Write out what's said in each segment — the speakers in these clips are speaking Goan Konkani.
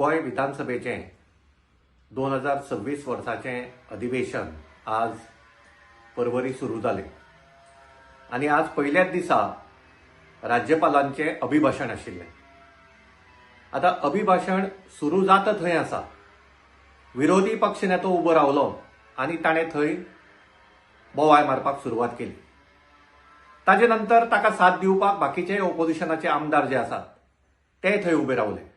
गोंय विधानसभेचें 2026 वर्साचें अधिवेशन आज परवरी सुरू जालें आनी आज पयल्याच दिसा राज्यपालांचें अभिभाशण आशिल्लें. आतां अभिभाशण सुरू जाता थंय आसा, विरोधी पक्ष नेतो उबो रावलो आनी ताणें थंय बोवाळ मारपाक सुरवात केली. ताजे नंतर ताका साथ दिवपाक बाकीचे ओपोजिशनाचे आमदार जे आसात ते थंय उबे रावले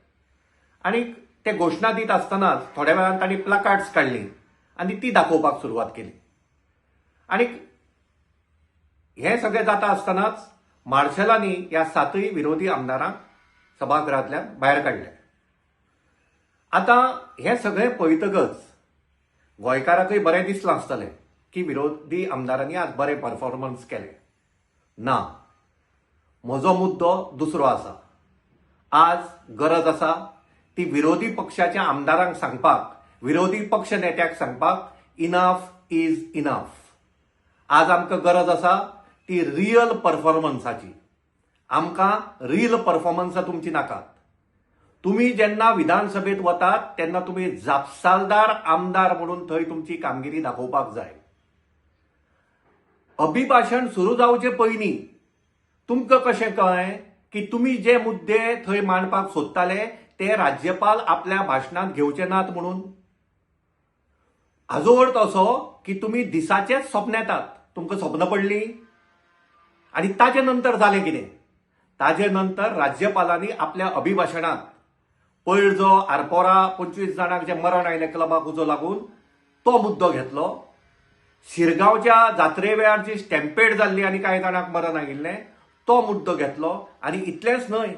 आनी ते घोशणा दीत आसतनाच थोड्या वेळान तांणी प्लाकार्ड्स काडली आनी ती दाखोवपाक सुरवात केली. आनी हें सगळें जाता आसतनाच मार्शलांनी ह्या सातय विरोधी आमदारांक सभागृहांतल्यान भायर काडले. आतां हें सगळें पळयतकच गोंयकाराकय बरें दिसलां आसतलें की विरोधी आमदारांनी आज बरें परफॉर्मन्स केलें. ना, म्हजो मुद्दो दुसरो आसा. आज गरज आसा ती विरोधी पक्षाच्या आमदारांक सांगपाक, विरोधी पक्ष नेत्याक सांगपाक, इनफ is enough. आज आमकां गरज आसा ती रियल परफॉर्मन्साची. आमकां रील परफॉर्मन्सां तुमची नाकात. तुमी जेन्ना विधानसभेत वतात तेन्ना तुमी जापसालदार आमदार म्हणून थंय तुमची कामगिरी दाखोवपाक जाय. अभिभाशण सुरू जावचे पयलीं तुमकां कशें कळ्ळें की तुमी जे मुद्दे थंय मांडपाक सोदताले ते राज्यपाल आपल्या भाशणांत घेवचे नात म्हणून? हाजो अर्थ असो की तुमी दिसाचेच स्वप्न येतात, तुमकां स्वप्न पडलीं. आनी ताजे नंतर जालें कितें? ताजे नंतर राज्यपालांनी आपल्या अभिभाशणांत पयर जो आरपोरा 25 जाणांक जें मरण आयलें क्लबाक उजो लागून तो मुद्दो घेतलो, शिरगांवच्या जात्रे वेळार जी स्टॅम्पेड जाल्ली आनी कांय जाणांक मरण आयिल्लें तो मुद्दो घेतलो. आनी इतलेंच न्हय,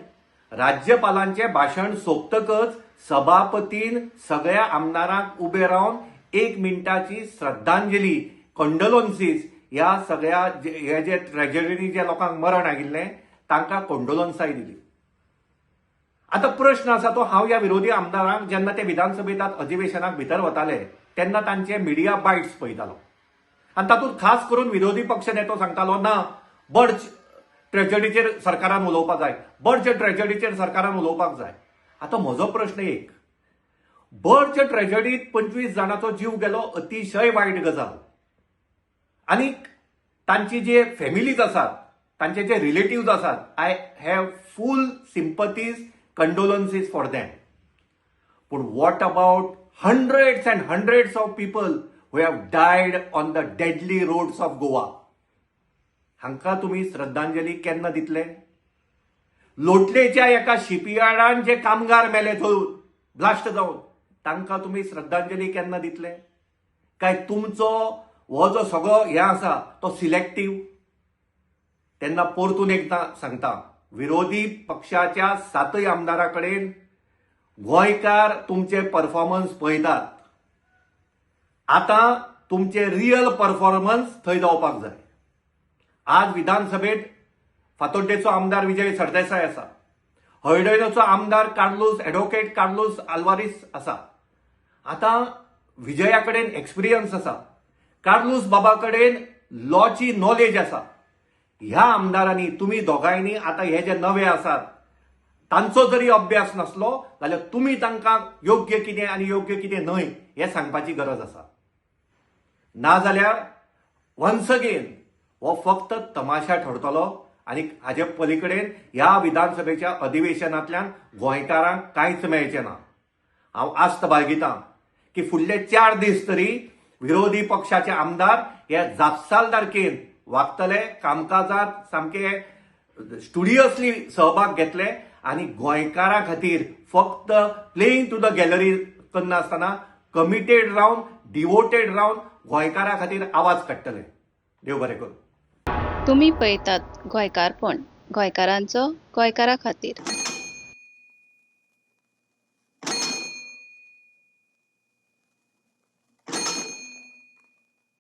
राज्यपालांचें भाशण सोंपतकच सभापतीन सगळ्या आमदारांक उबे रावन 1 मिनटाची श्रद्धांजली, कंडोलन्सीस ह्या सगळ्या हे जे ट्रेजडीनी जे लोकांक मरण आयिल्लें तांकां कंडोलन्साय दिली. आतां प्रश्न आसा तो हांव ह्या विरोधी आमदारांक जेन्ना ते विधानसभेंत अधिवेशनाक भितर वताले तेन्ना तांचे मिडिया बायट्स पळयतालो आनी तातूंत खास करून विरोधी पक्ष नेतो सांगतालो, ना बर्च ट्रेजडीचेर सरकारान उलोवपाक जाय, बर्च ट्रेजडीचेर सरकारान उलोवपाक जाय. आतां म्हजो प्रश्न एक, बर्च ट्रेजडीत 25 जाणांचो जीव गेलो, अतिशय वायट गजाल. आनी तांची जे फॅमिलीज आसात, तांचे जे रिलेटिव्ज आसात, I have full sympathies, condolences for them. पूण what about hundreds and hundreds of people who have died on the deadly roads of Goa? हांकां तुमी श्रद्धांजली केन्ना दितले? लोटलेच्या एका शिपयार्डान जे कामगार मेले जळून, ब्लास्ट जावन, तांकां तुमी श्रद्धांजली केन्ना दितले? काय तुमचो हो जो सगळो हें आसा तो सिलेक्टीव? तेन्ना परतून एकदां सांगता, विरोधी पक्षाच्या 7 आमदारां कडेन गोंयकार तुमचे परफॉर्मन्स पळयतात. आतां तुमचे रियल परफॉर्मन्स थंय जावपाक जाय. आज विधानसभेत फातोड्डेचो आमदार विजय सरदेसाय आसा, हळदोणेचो आमदार कार्लूस, एडवोकेट कार्लूस आल्वारीस आसा. आतां विजया कडेन एक्सपिरियन्स आसा, कार्लूस बाबा कडेन लॉची नॉलेज आसा. ह्या आमदारांनी, तुमी दोगांयनी आतां हे जे नवे आसात तांचो जरी अभ्यास नासलो जाल्यार तुमी तांकां योग्य कितें आनी योग्य कितें न्हय हें सांगपाची गरज आसा. नाजाल्यार वन्स अगेन हो फक्त तमाशा ठरतलो आनी हाजे पलीकडेन ह्या विधानसभेच्या अधिवेशनांतल्यान गोंयकारांक कांयच मेळचें ना. हांव आस्त बाळगितां की फुडले 4 दीस तरी विरोधी पक्षाचे आमदार हे जापसालदारकेन वागतले, कामकाजांत सामके स्टुडियसली सहभाग घेतले आनी गोंयकारां खातीर फक्त प्लेइंग टू the gallery करनासतना कमिटेड रावन, डिवोटेड रावन गोंयकारां खातीर आवाज काडटले. देव बरें करूं. तुमी पळयतात गोंयकारपण, गोंयकारांचो गोंयकारा खातीर.